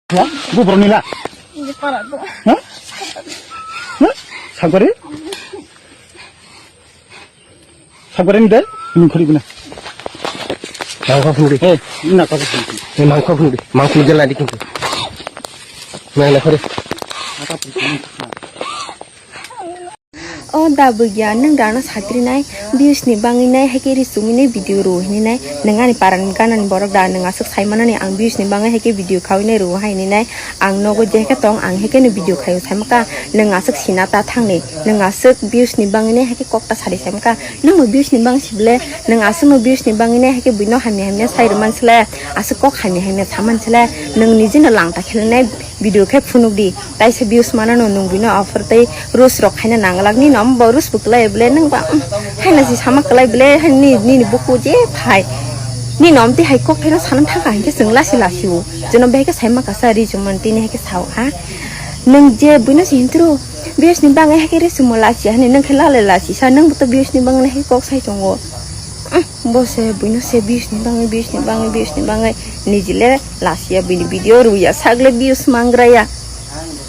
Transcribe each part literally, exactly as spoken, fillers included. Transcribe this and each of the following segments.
Ha? Bo borok nila? Ha? Ha? Sagori? Sagori ni de? Ni khori bina. Mangkha phungdi. Hey, na ka phungdi. Hey, mangkha phungdi. Mangkha phungdi ladi kintu. Nang na khori. O da bwgya, nwng da ano satri nai, views ni bangwi nai, haikhe ri chumui nai video rw hini nai, nwng ani para ni gana ni borok da, nwng aswk sai mano ni ang views ni bangwi haikhe video khaui nai rw hai ni nai, ang nogo je khe tong, ang haikhe no video khaio sai maka, nwng aswk sina ta thang ni, nwng aswk views ni bangwi nai haikhe kok ta sari sai maka, nwng bo views ni bang si ble, nwng aswk no views ni bangwi nai haikhe buino hamya hamya sai rw man sle, aswk kok hamya hamya sa man sle, nwng niji no lang ta khel nai video khe phunuk di. Taisa views manano nwng buino offer tei rules rok khaina nanglak. Nini omo bo rules bo kwlai bwle nwng ba, um, haina si sama kwlai bwle, haini, nini buku je phai. Nini omo twi hai kok thaino sana thangkha hinkhe chwng lasi lasi o. Jono behai khe saima kasa ri chumani tini hai khe sao ha. Nwng je buino si hintru views ni bangwi hai khe ri chumo lasi hani nwng khe lale lasi sa nwng bo to views ni bangwi hai kok sai tongo. Um, bo se buino se views ni bangwi, views ni bangwi, views ni bangwi nijile lasiya bini video rwya sagle views mangraya.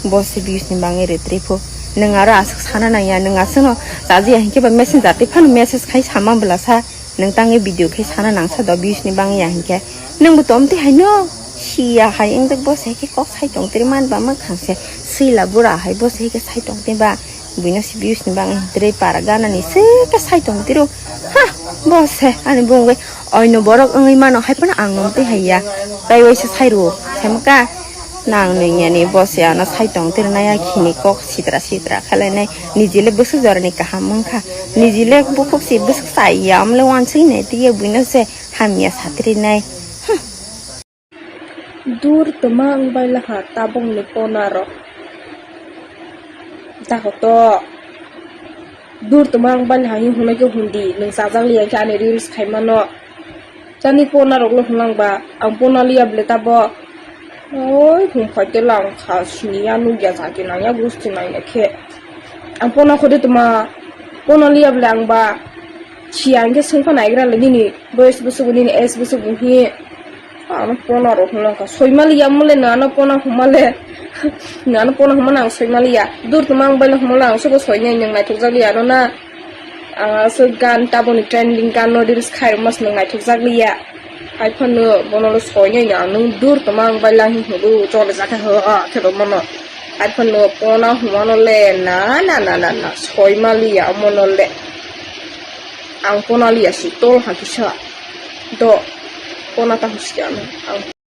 Bo se views ni bangwi retripo. Nwng aro aswk sana nangya, nwng aswkno chajiya hinkhe ba messenger tei phano message khai sama bwlasa. Nwng tangwi video khai sana nangsa do views ni bangwi ya hinkhe. Nwng bo tomtwi haino siya hai wngdok bo se khe kok sai tongtiri man ba mwkhang se. Swila bura hai bo se khe sai tongtwi ba. Buino si views ni bangwi hitrei para gana ni se khe sai tongtiro. Ha, bo se ani bungwi oino borok wngwi mano hai phano ang wngtwi hai ya. Tai waisa sai rwo, sai maka. Nang nungya ni bo se ano sai tongtiro naya khini kok sitra sitra khalai nai. Nijile bwswk jora ni kaham wngkha. Nijile bukhuk si bwswk sai ya, amle wansui nai tiya buino se hamya satri nai. Dur twma ang bai laha tabuk ni pona rok. Dakoto. Dur twma ang bai laha hinwi hwnwi khe hundi, nwng chajak liya khe ani reels khai mano. Chani pona rok le hwnlang ba, ang pona liya bwle tabuk. Oi, hum phai khe lang kha, sini ya nugya jati nang ya gusti nang ya khe. Ang pona khode twma, pona liya bwle ang ba, siya ang khe swngkha naigra le nini, boyes bwswk nini, age bwswk hi. Ano pona rok hwnlang kha. Soimaliya mole no ano pona humale. No ano pona humana ang soimaliya. Dur tuma ang baila humale ang sobo soinai nwng naithok jak liya ano na. Ang aswk gan taboni trending gan no reels khai rwmas nwng naithok jak liya. Hai phano bono lo soinai no ang nwng dur tuma ang baila hwnwi hudu chole jak khe ho khe rwmano. Hai phano pona humano le na na na na na soimaliya mono le. Ang pona liya si tol ha kisa. Do pona ta husi ano. Ang